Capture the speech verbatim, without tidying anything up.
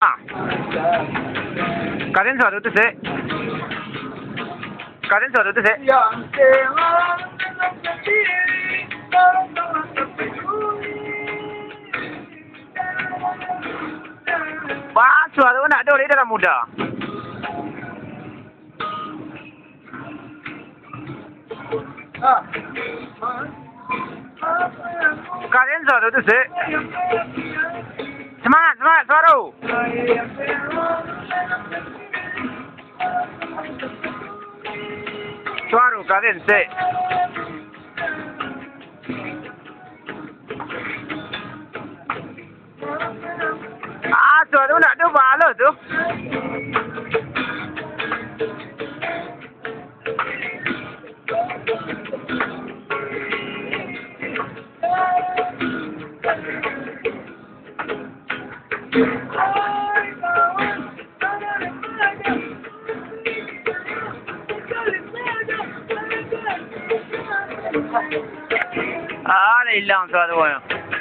Ah. Kaden suaro tu, sek. Kaden suaro tu, sek. Wah, suaro nak ado di dalam muda. Kaden suaro tu, sek. Semangat, semangat, suaro. Suaro, kaden, sek. Ah, tu, tu nak tu balo tu. Ah, lah ilang suaro tu.